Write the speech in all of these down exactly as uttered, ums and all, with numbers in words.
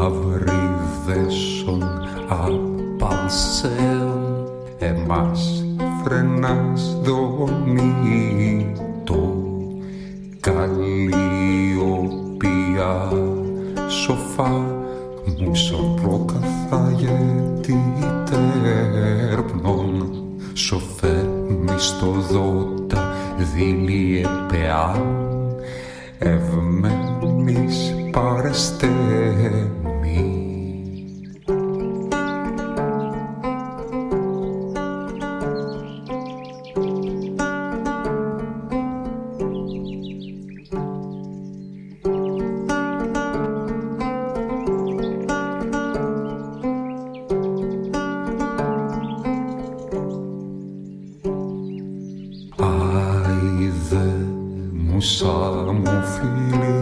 Avrivesson a palseon e mas frenas do nito. Calliopia sofà, mu son pro cathaieti terpnon, sofè mi sto dota di liepean, ev me mis parestemi. Aide, musa mu fili,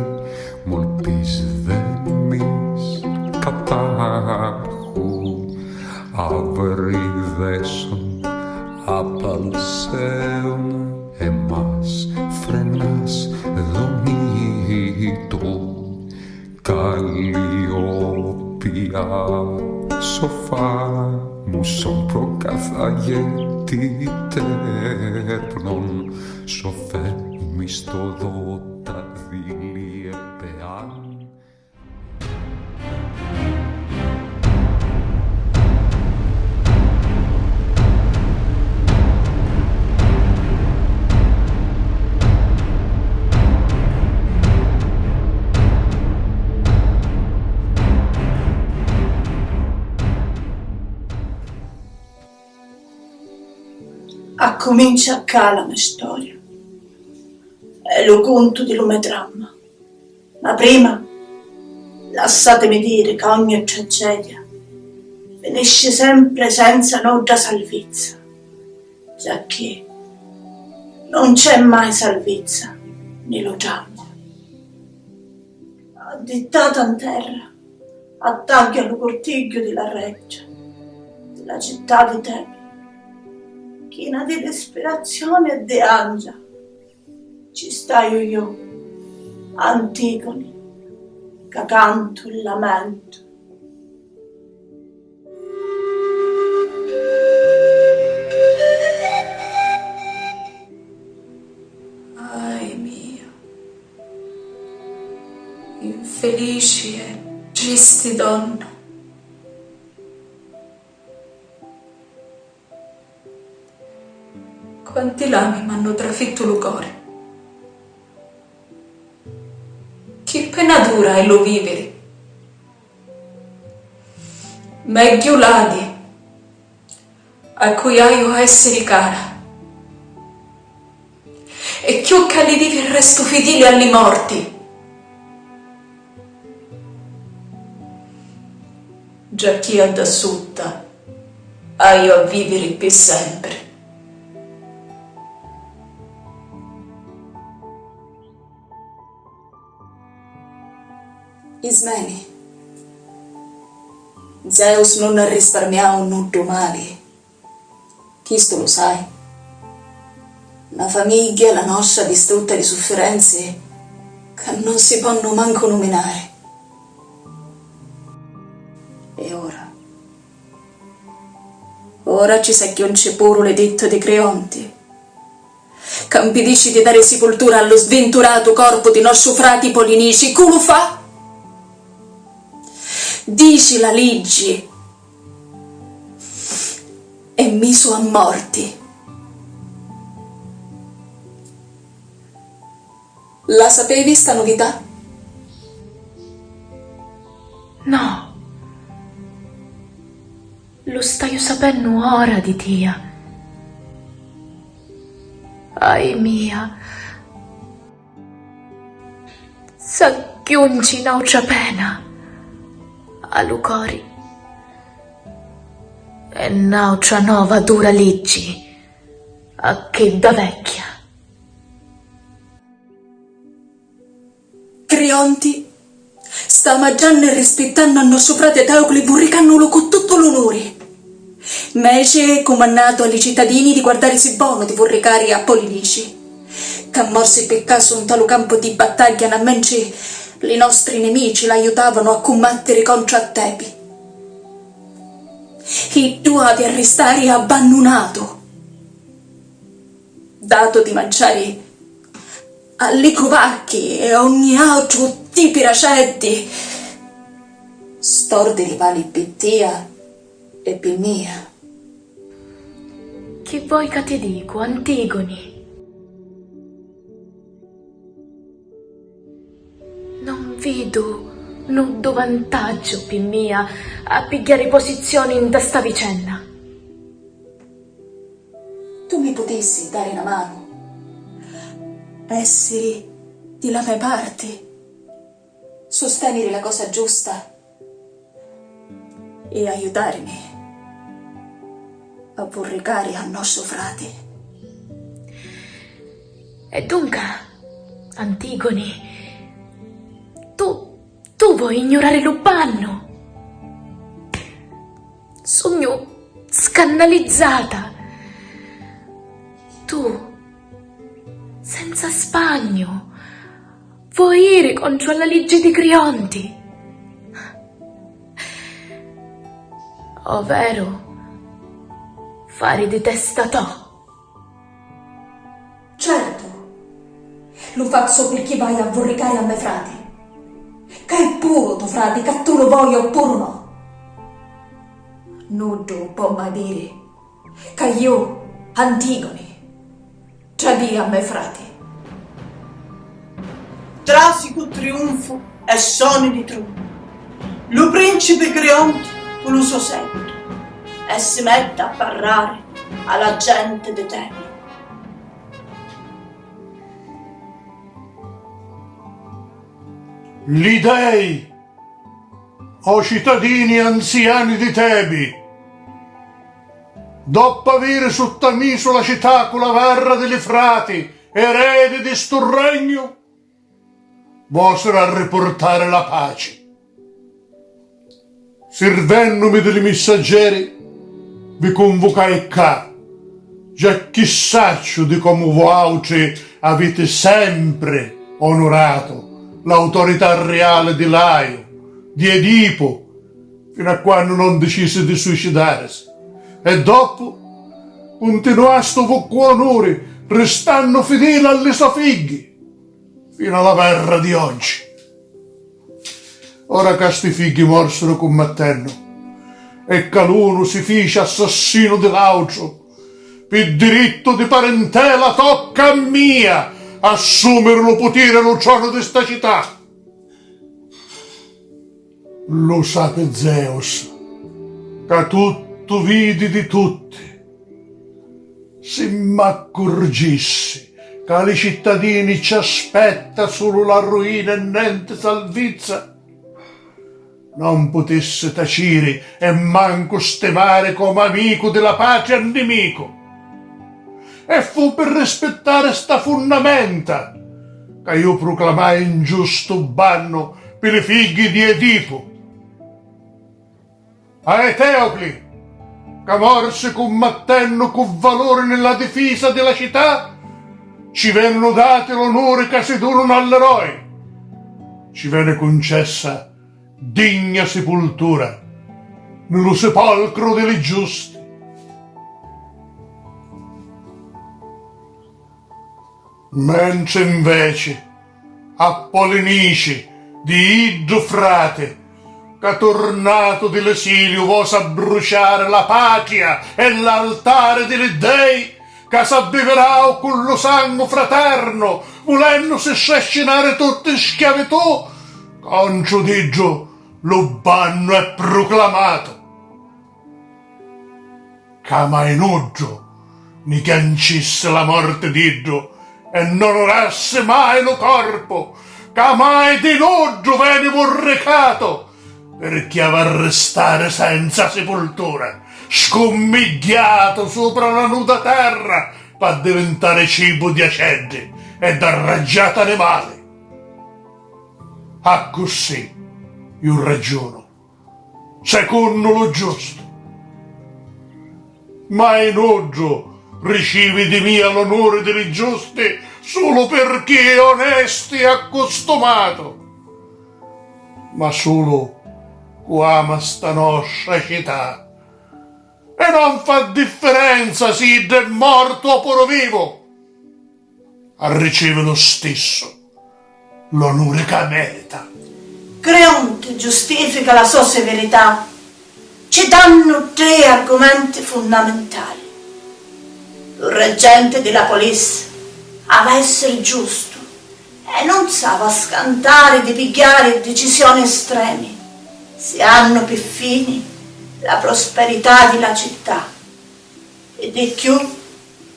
mulpis de mis catahu, avrivesson a palseon e mas frenas do nito. Calliopia sofà, mu son pro cathaieti terpnon, sofè mi sto dota di liepean. Accumincia ccà la me storia. È lu cuntu di lu me dramma. Ma prima, lassatemi diri ca ogni tragedia finisci sempri senza nudda salvizza, giacchì non c'è mai salvizza ni lu dramma. Addittata 'n terra, attagghiu a lu curtigghiu di la reggia, di la città di Tebia, china di dispirazioni e di angia. Ci staiu iu, Antigoni, ca cantu e lamentu. Ai mia, infelici e tristi donna. Quanti lami m'hannu trafittu lu cori. Chi pena dura è lu viviri. Megghiu l'Adi, a cui haiu a essiri cara. E cchiù ca li vivi restu fidili a li morti. Giacchì a dda sutta haiu a viviri pi sempri. Ismeni, Zeus nun arrisparmiau nuddu mali. Chistu lu sai. Na famigghia, la nostra, distrutta di suffirenzi ca non si ponnu mancu numinari. E ora? Ora ci s'agghiunci puru l'edittu di Crionti, ca mpidisci di dari sipultura a lu svinturatu corpu di nostru frati Polinici. Cu lu fa? Dici la liggi, è misu a morti. La sapevi sta nuvità? No. Lu staiu sapennu ora di tia. Ai mia. S'agghiunci n'autra pena a lu cori e n'autra nova dura liggi a chidda vecchia. Crionti sta amaggiannu e rispittannu a nostru frati Eteocli, vurricannulu cu tuttu l'unuri. Mece, cumannatu a li cittadini di guardarisi bonu di vurricari a Polinici, ca morsi pi casu nta lu campu di battagghia, na mentri Li nostri nimici l'aiutavanu a cummattiri contra a Tepi. Iddu havi a ristari abbannunatu, datu di manciari a li cruvacchi e ogni autru tipi d'aceddi. St'ordini vali pi tia e pi mia. Chi voi ca ti dicu, Antigoni? Non vidu nuddu vantaggiu pi mia a pigghiari posizioni nta sta vicenna. Tu mi putissi dari na manu, essiri di la me parti, susteniri la cosa giusta e aiutarimi a vurricari a nostru frati. E dunca, Antigoni, tu, tu voi ignurari lu bannu? Sugnu scannalizzata. Tu, senza spagnu, voi iri contru alla liggi di Crionti? Overo fari di testa to? Certu, lu fazzu pirchì vai a vurricari a me frati. Ca è puru to frati, ca tu lu voi oppuru no. Nuddu po' mai diri ca iu, Antigoni, tradii a me frati. Trasi cu triunfu e soni di trumba lu principi Crionti cu lu so seguitu e si metti a parrari a la genti di Tepi. Li dei, o citadini anziani di Tebi, doppu aviri suttamisu la cità cu la verra di li frati eredi di stu regnu, vòsiru arripurtari la paci. Sirvènnumi di li missaggeri, vi cunvucai ccà, giacchì sacciu di comu vuàutri aviti sempri onuratu l'autorità riali di Laiu, di Edipu, finu a quannu non dicisi di suicidarisi, e doppu cuntinuasti cu onuri, ristannu fidili a li so figghi, finu a la verra di oggi. Ora ca sti figghi mòrsiru cummattennu, e ca l'unu si fici assassinu di l'àutru, pi dirittu di parentela tocca a mia assùmiri lu putiri e lu tronu di sta cità. Lu sapi Zeus, ca tuttu vidi di tutti, si m'accurgissi ca li cittadini ci aspetta sulu la ruina e nenti salvizza, non putissi taciri e mancu stimari comu amicu di la patria nimicu. E fu pi rispittari sta funnamenta ca iu pruclamai 'n giustu bannu pi li figghi di Edipu. A Eteocli, ca morsi cummattennu cu valuri nni la difisa di la cità, ci venunu dati l'onuri ca si dununu all'eroi. Ci veni cuncessa digna sipultura nni lu sipolcru di li giusti. Mentri inveci a Polinici di iddu frati, ca turnatu di l'esiliu vosi abbruciari la patria e l'altari di li dei, ca s'abbivirau cu lu sangu fraternu, vulennusi strascinari tutti in schiavitù, contru d'iddu lu bannu è pruclamatu. Ca mai nuddu ni chiancissi la morti d'iddu e n'onurassi mai lu corpu, ca mai di nuddu veni vurricatu, pirchì avi a ristari senza sipultura, scummigghiatu supra la nuda terra, p'addivintari cibu di aceddi e d'arraggiati animali. Accussì iu ragiunu secunnu lu giustu. Mai nuddu ricivi di mia l'onuri di li giusti sulu pirchì è onestu e accustumatu. ma sulu cu ama sta nostra cità. E non fa differenza si iddu è mortu o puru vivu, arricivi lu stissu l'onuri ca merita. Creonte giustifica la so severità citannu tri argumenti funnamentali. Lu reggenti di la police ava essiri giustu e nun s'ava scantari di pigghiari dicisioni estremi si hannu pi fini la prosperità di la città. E di cchiù,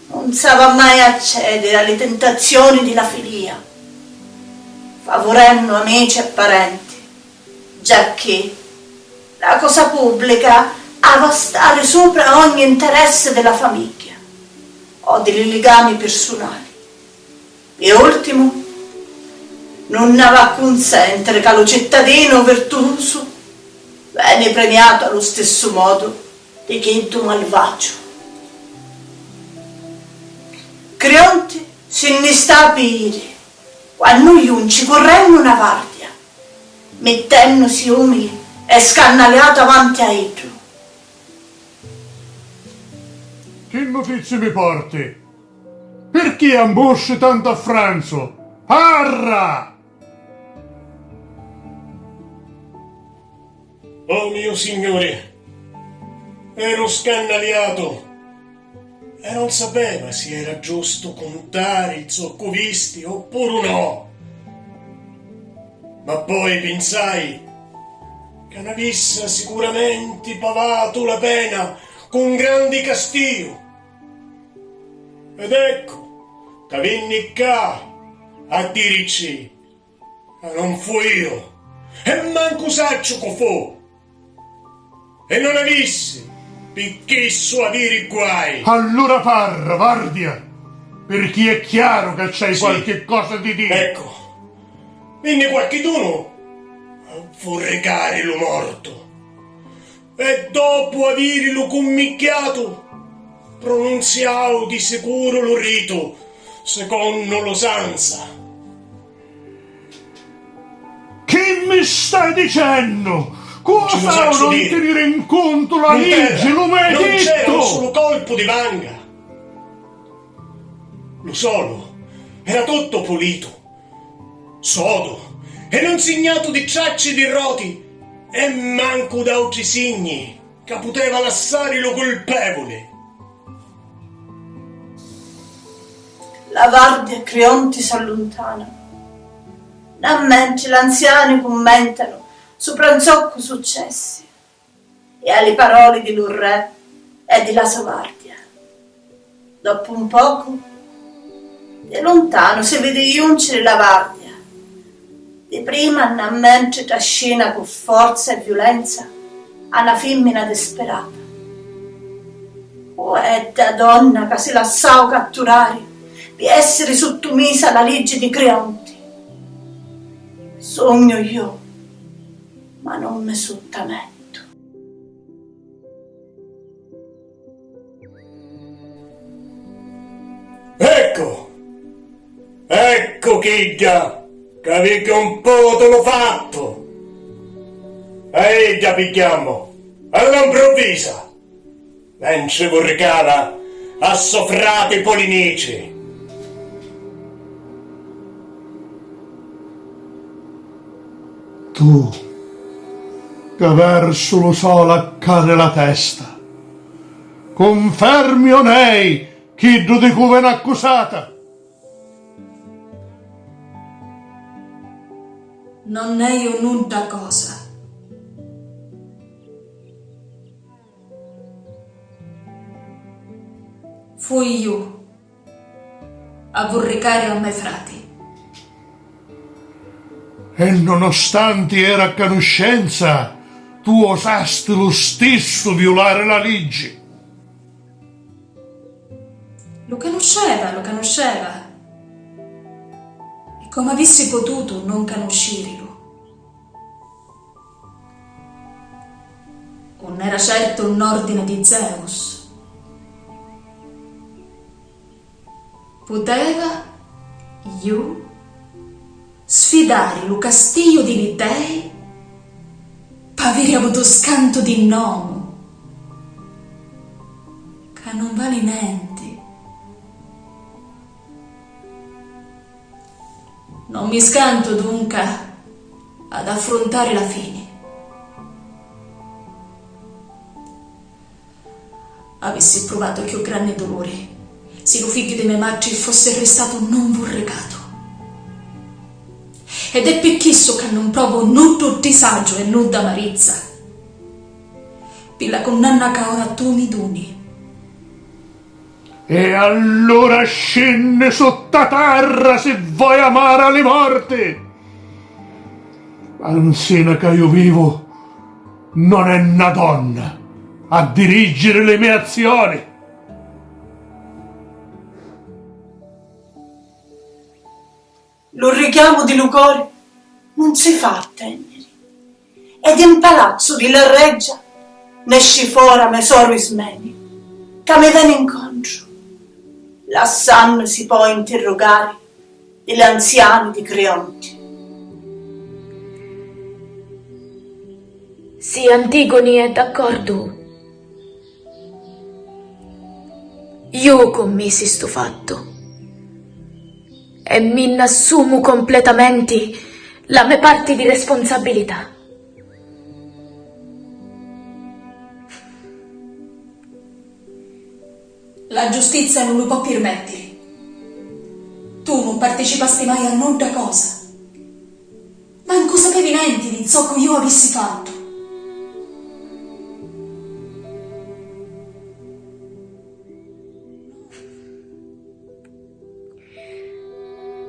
nun s'ava mai accediri a li tentazioni di la filia, favurennu amici e parenti, giacchì la cosa pubblica ava stari supra ogni interessi di la famigghia o di li ligami pirsunali. Pi ultimu, nun ava a cunsentiri ca lu cittadinu virtuusu veni premiatu a lu stissu modu di chiddu malvagiu. Crionti si nni sta pi iri, quannu junci currennu na vardia, mittennusi umili e scannaliatu avanti a iddu. Chi nutizzi mi porti? Pirchì ambusci tantu a Franzu? Parra! Oh mio Signuri, eru scannaliatu e non sapeva si era giustu cuntari zoccu visti oppuru no. Ma poi pinsai ca n'avissa sicuramenti pavatu la pena cu un grandi castiju. Ed eccu ca vinni ccà a dirici. Ma non fu iu, e mancu sacciu cu fu, e non avissi pi chissu aviri guai. Allura parra, vardia, pirchì è chiaru ca c'hai qualchi cosa di diri. Eccu, vinni qualchidunu a vurricari lu mortu. E dopu avirilu cummigghiatu, prununziau di sicuru lu ritu, seconnu l'usanza. Chi mi stai dicennu? Cu osau non tiniri in cuntu la liggi, lu me dittu? Non c'era un sulu colpu di vanga. Lu solu era tuttu pulitu. Sodu e non signatu di tracci di roti e mancu d'autri signi ca puteva lassari lu culpevuli. La vardia e Crionti s'alluntana, nna mentri l'anziani cummentanu supra nzoccu successi. E a li paroli di lu re e di la so vardia. Doppu un pocu, di luntanu si vidi junciri la vardia, di prima nna mentri trascina cu forza e viulenza a na fimmina disperata. Cu è dda donna ca si lassau catturari pi essiri suttumisa a la liggi di Crionti? Sugnu ju, ma non mi suttamentu. Eccu! Eccu chidda ca vi cumputu lu fattu! A idda pigghiammu, alla mprovvisa, mentri vurricava a so frati Polinici. Tu, ca versu lu soli accari la testa, cunfermi o nei chiddu di cu veni accusata? Non neju nudda cosa. Fui ju a vurricari a me frati. E nonostanti era a canuscenza, tu osasti lu stissu viulari la liggi. Lu canusceva, lu canusceva. E comu avissi potutu non canuscirilu? Unn'era certu un ordini di Zeus. Puteva ju sfidari lu castiju di li dei dû scantu di n'omu ca nun vali nenti. Non mi scantu, dunca, ad affruntari la fini. Avissi pruvatu cchiù granni duluri si lu figghiu di me matri fussi ristatu nun vurricatu. Ed è pi chissu ca nun provu nuddu disagiu e nudda amarizza pi la cunnanna ca ora tu mi duni. E allura scinni sutta terra si voi amara li morti! Ma nsina ca iu vivu non è na donna a dirigiri li me azioni. Lu richiamu di lu cori nun si fa attènniri, ed in palazzu di la reggia nesci fora me soru Ismeni, ca mi veni ncontru, lassannusi poi ntirrugari di l'anziani di Crionti. Si Antigoni è d'accordu, iu cummisi stu fattu e mi nn'assumu completamenti la me parti di responsabilità. La giustizia nun lu pò pirmettiri. Tu nun participasti mai a nudda cosa. Mancu sapevi nenti di zoccu iu avissi fattu.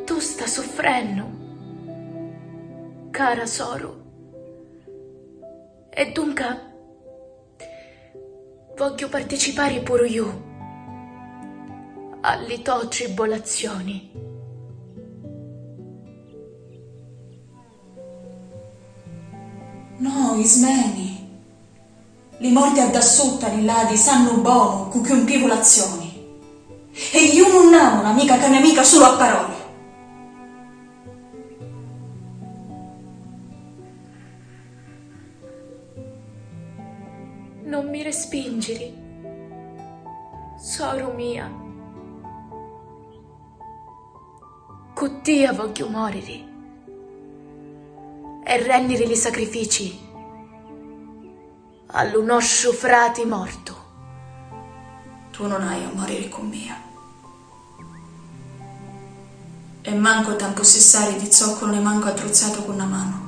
Tu sta suffrennu, cara soru, e dunca vogghiu participari puru iu a li to tribolazioni. No, Ismeni. Li morti addassutta ni l'Adi sannu bonu cu chiumpìvu l'azzioni. E iu nun amu n'amica ca n'amica sulu a paroli. Non mi respingiri, soru mia. Cu tia vogghiu moriri e renniri li sacrifici a lu nostru frati mortu. Tu non hai a moriri cu mia. E mancu t'ha mpussissari di zoccu non è mancu attruzzatu cu na manu.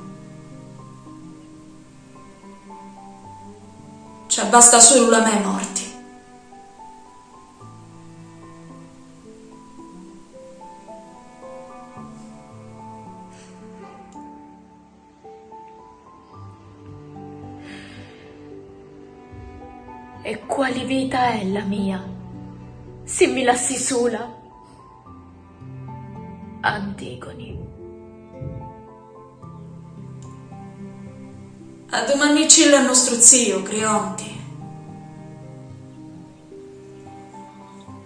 Ci abbasta sulu la me morti. E quali vita è la mia, si mi lassi sula? Antigoni. Addumanniccillu a nostru ziu, Crionti.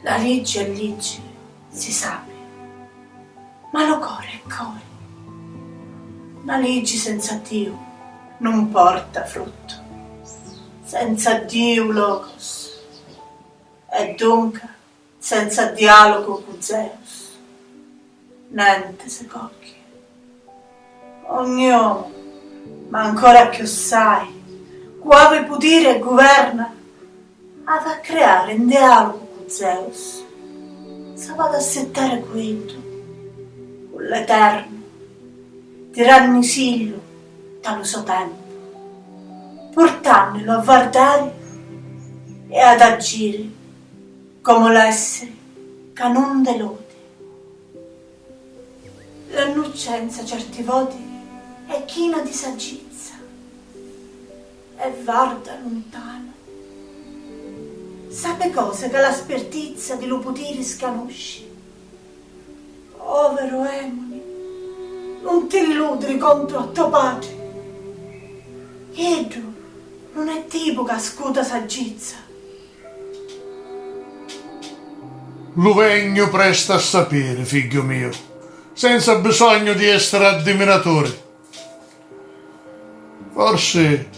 La liggi è liggi, si sapi, ma lu cori è cori. Na liggi senza Diu nun porta fruttu. Senza Diu, Logos, e dunca senza dialogu cu Zeus, nenti si cogghie. Ogni omu, ma ancora cchiussai cu havi putiri e guverna, havi a criari 'n dialogu cu Zeus, s'havi ad assittari cu iddu, cu l'Eternu, tirannisillu nta lu so tempu, purtannilu a vardari e ad aggiri comu l'essiri ca nun deludi. La nnuccenza certi voti è china di saggizza e varda luntanu. Sapi cosi ca la spirtizza di lu putiri scanusci. Poviru Emuni, nun ti illudiri contru a to patri. Iddu nun è tipu ca ascuta saggizza. Lu vegnu prestu a sapiri, figghiu miu, senza bisognu di essiri addivinaturi. Forsi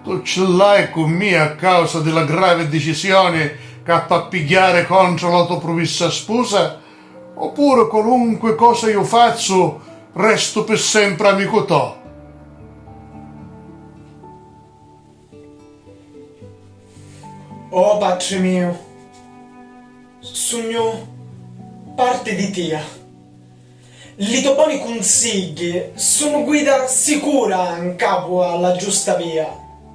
Tu ci l'hai cu mia a causa di la gravi dicisioni ca t'ha pigghiari contra la to prumissa spusa? Oppuru qualunqui cosa iu fazzu, restu pi sempri amicu to? Oh patri miu, sugnu parti di tia. Li to boni cunsigghi sunnu guida sicura ncapu a la giusta via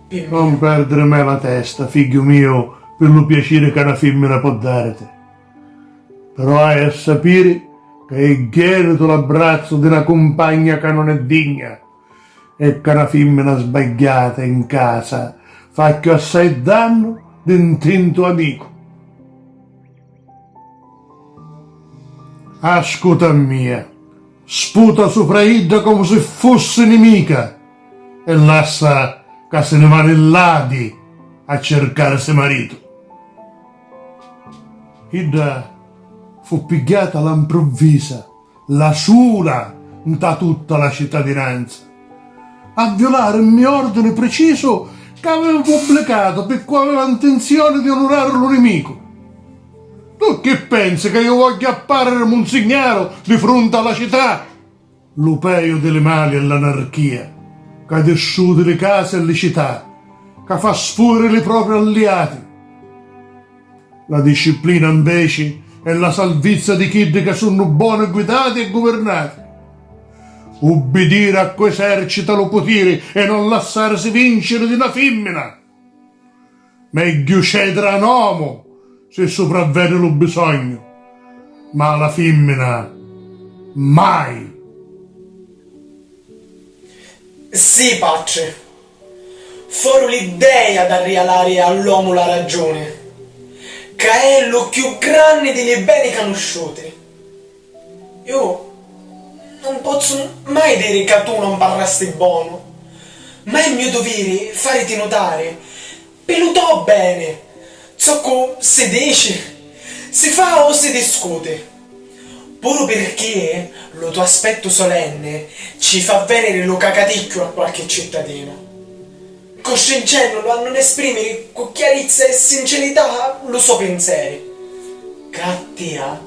pi mia. Non perdiri mai la testa, figghiu miu, pi lu piaciri ca na fimmina po dariti. Però hai a sapiri ca è gheritu l'abbrazzu di na cumpagna ca non è digna e ca na fimmina sbagghiata in casa fa cchiù assai dannu di ntintu amicu. Ascuta a mia, sputa supra idda comu si fussi nimica e lassa ca si ni vani l'Adi a circarisi maritu. Idda fu pigghiata a la mpruvvisa, la sula nta tutta la citadinanza, a violari mmi ordini precisu ca aveva pubblicatu piccu aveva ntinzioni di onurari lu nimicu. Tu chi pensi ca iu vogghiu appariri munzignaru di frunti a la cità? Lu peju di li mali è l'anarchia ca distrudi li casi e li cità, ca fa sfuriri li propri alliati. La disciplina, nveci, è la salvizza di chiddi ca sunnu boni guidati e guvirnati. Ubbidiri a cu esercita lu putiri e non lassarisi vinciri di na fimmina. Megghiu cediri a n'omu si supravveni lu bisognu, ma a la fimmina mai. Sì, patri. Foru li dei ad arrialari all'omu la ragiuni, ca è lu cchiù granni di li beni canusciuti. Iu non pozzu mai diri ca tu non parrasti bonu, ma è mio duviri fariti nutari, pi lu to beni, zoccu si dici, si fa o si discuti, puru pirchì lu to aspettu solenni ci fa vèniri lu cacaticchiu a qualchi cittadinu. Custrincennu lu a nun esprimiri cu chiarizza e sincerità lu so pinseri, ca a tia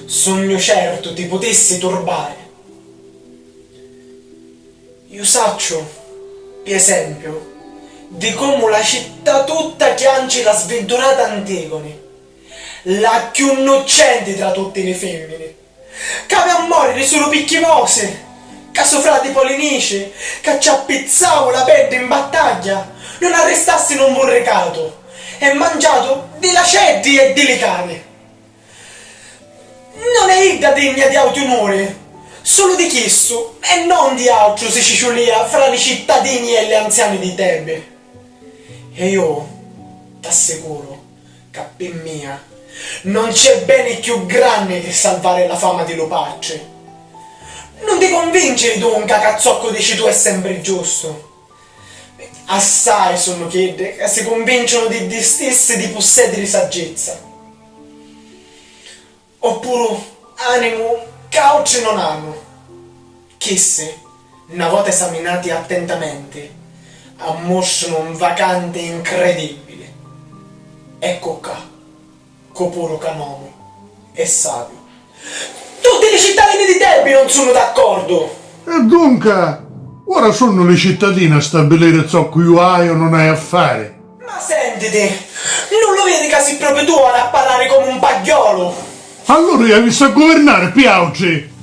sugnu certu ti putissi turbari. Iu sacciu, pi esempiu, di comu la città tutta chianci la svinturata Antigoni, la cchiù nnuccenti tra tutti li fimmini, ca havi a mòriri sulu picchì vosi, ca so frati Polinici, ca ci appizzau la peddi 'n battagghia, non arristasti in un vurricatu e mangiatu di l'aceddi e di li cani. Non è idda digna di auti unuri? Sulu di chistu e non di autru si ciciulìa fra li cittadini e li anziani di Tebi. E iu t'assicuru ca pi mia non c'è beni cchiù granni chi salvari la fama di lu patri. Non ti convinciri dunca ca zoccu dici tu è sempri giustu. Assai sunnu chiddi ca si cunvinciunu di iddi stissi di pussèdiri saggizza. Oppuru animu ca autri non hannu. Chissi, na vota esaminati attentamenti, ammustrunu un vacanti incredibili. Eccu ccà, cu puru ca n'omu è saviu. Tutti li cittadini di Tebi non sunnu d'accordu! E dunca, ora sunnu li cittadini a stabiliri zoccu iu haiu o non haiu a fari. Ma sentiti, nun lu vidi ca si propriu tu ad a parrari comu un pagghiolu? Allura iu avissi a guvirnari pi autri!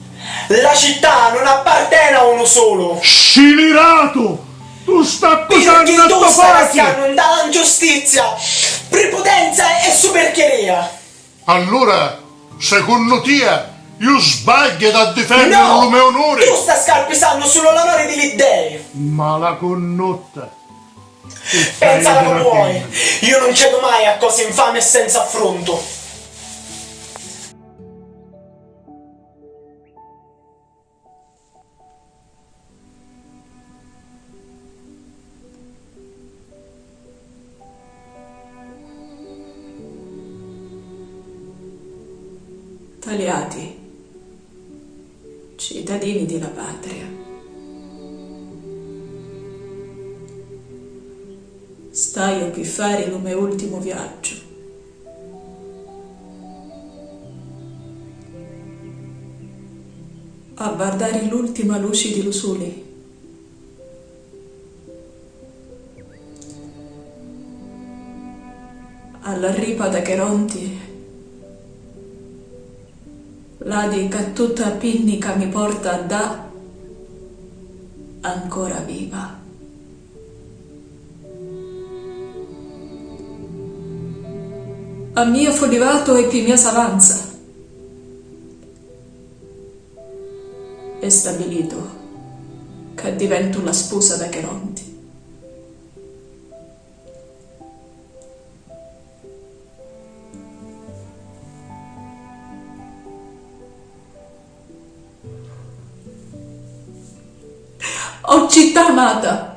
La città nun apparteni a unu sulu! Sciliratu! Tu sta accusannu a to patri! Pirchì tu stai cascannu nta la ngiustizia, priputenza e supirchiria! Allura, secunnu tia, iu sbagghiu ad addifènniri lu me onuri? Tu stai scarpisannu sulu l'onuri di li dei! Malacunnuta! Pensala comu voi, iu nun cedu mai a cosi nfami e senza affruntu. Taliati, citadini di la patria. Staiu pi fari lu me ultimu viaggiu. A vardari l'ultima luci di lu suli. A la ripa d'Acheronti, l'Adi ca tutta a pinnica mi porta ddà, ancora viva. A mia fu livatu e pi mia s'avanza. È stabilitu ca diventu la spusa d'Acheronti. O città amata!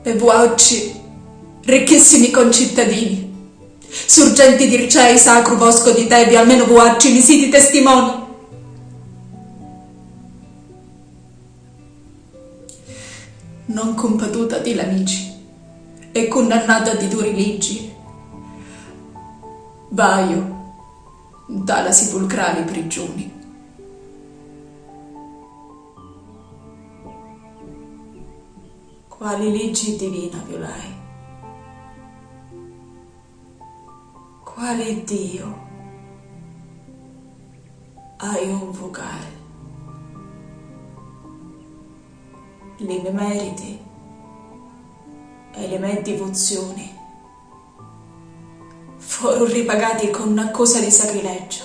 E vuatri, ricchissimi concittadini, surgenti di rcei, sacru vosco di Tevi, almenu vuatri mi siti testimoni. Non cumpatuta di l'amici e cunnannata di duri liggi, vaiu nta la sipulcrali prigiuni. Quali liggi divina viulai? Quali Diu haiu nvucai? Li me meriti e li me divuziuni foru ripagati cu n'accusa di sacrilegiu.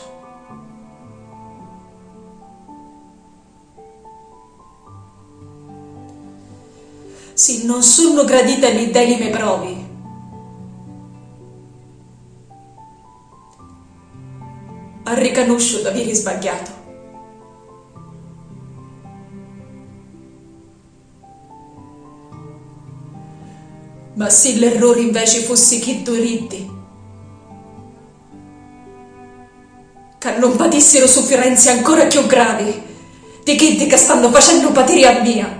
Si non sunnu gradite li deli me provi, arricanusciu d'aviri sbagghiatu. Ma si l'erruri inveci fussi chiddu riddi, ca non patissiru suffirenzi ancora chiù gravi di chiddi ca stannu facennu patiri a mia.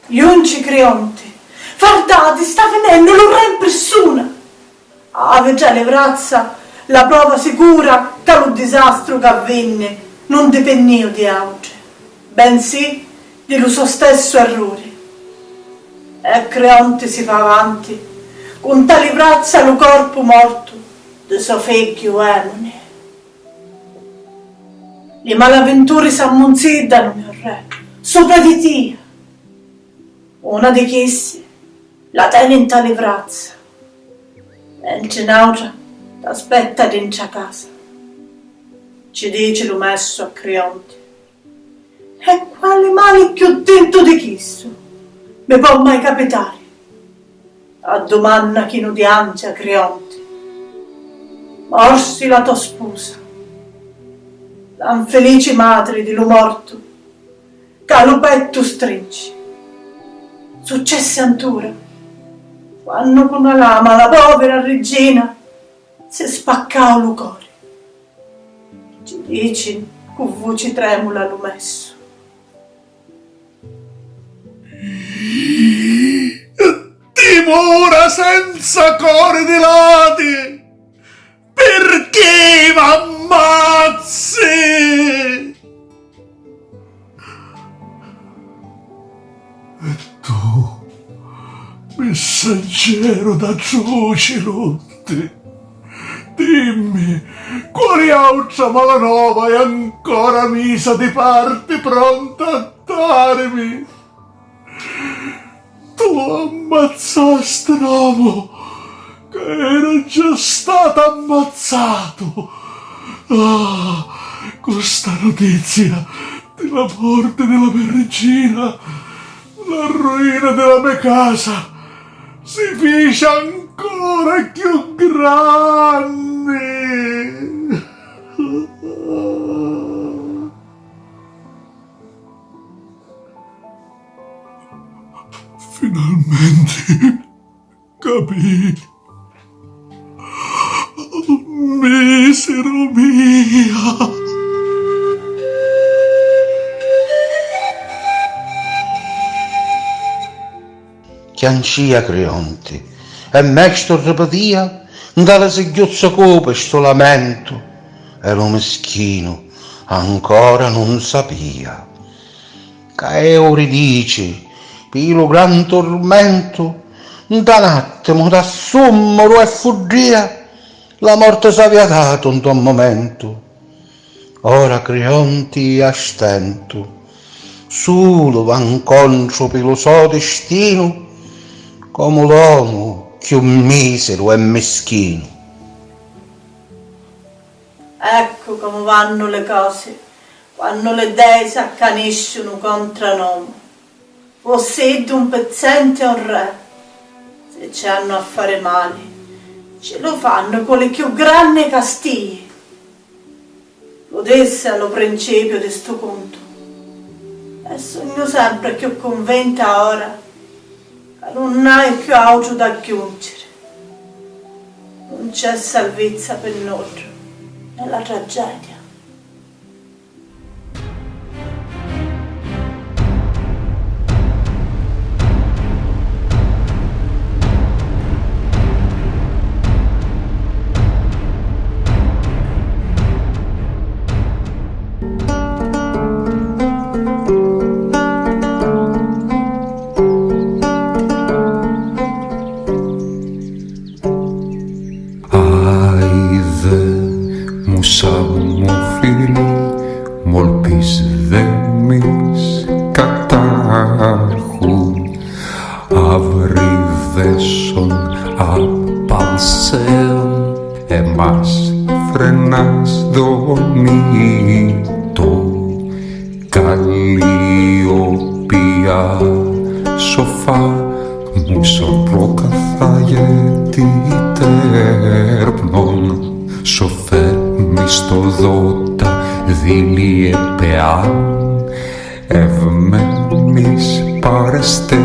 Junci Crionti, vardati, sta vinennu lu re in pirsuna! Havi tra li vrazza la prova sicura ca lu disastru ca vinni nun dipinnìu di autri, bensì di lu so stessu erruri. E Crionti si fa avanti, cu nta li vrazza lu corpu mortu di so figghiu Emuni. Li malavinturi s'ammunziddanu, mio re, supra di tia. Una di chissi la teni nta li vrazza, mentri n'autra t'aspetta dintra casa. Ci dici lu messu a Crionti: "E quali mali cchiù tintu di chissu mi pò mai capitari?" Addumanna chinu di ansia Crionti. Morsi la to spusa, la nfilici matri di lu mortu ca lu pettu strinci. Successi antura, quannu cu na lama la povira riggina si spaccau lu cori. Ci dici cu vuci tremula lu messu: "Dimura senza cori di lati, pirchì m'ammazzi?" E tu, missaggeru d'attruci lutti, dimmi, quali autra malanova hai ancora misa di parti pronta a darimi? Tu ammazzasti n'omu ca era già statu ammazzatu. Ah, cu sta nutizia di la morti di la me riggina, la ruina di la me casa si fici ancora cchiù granni. Finalmenti capì. Misiru mia! Cancia Crionti e mestu ripitia nta li sigghiuzzi cupi stu lamentu, e lu mischinu ancora nun sapia ca eu ridici pi lu gran turmentu, nta n'attimu d'assummoru e fuddìa, la morti s'avia datu nt'un mumentu. Ora Crionti a stentu, sulu va ncontru pi lu so distinu, comu l'omu cchiù misiru e mischinu. Eccu comu vannu li cosi, quannu li dei s'accanìsciunu contra n'omu, fossi iddu un pizzenti o un re, si ci hannu a fari mali, ci lu fannu cu li cchiù granni castìi. Lu dissi a lu principiu di stu cuntu, e sugnu sempri cchiù cunvinta ora ca nun haiu cchiù autru d'agghiunciri. Nun c'è salvizza pi nuddu nni la tragedia. Aivè, musa mu fili, molpis de mi scatahu, avrivesson a palseon e mas frenas donito. Callioppia sofà, muson roca thaie di terpnon, sofè mi sto dota vilie pean, ev me mis pareste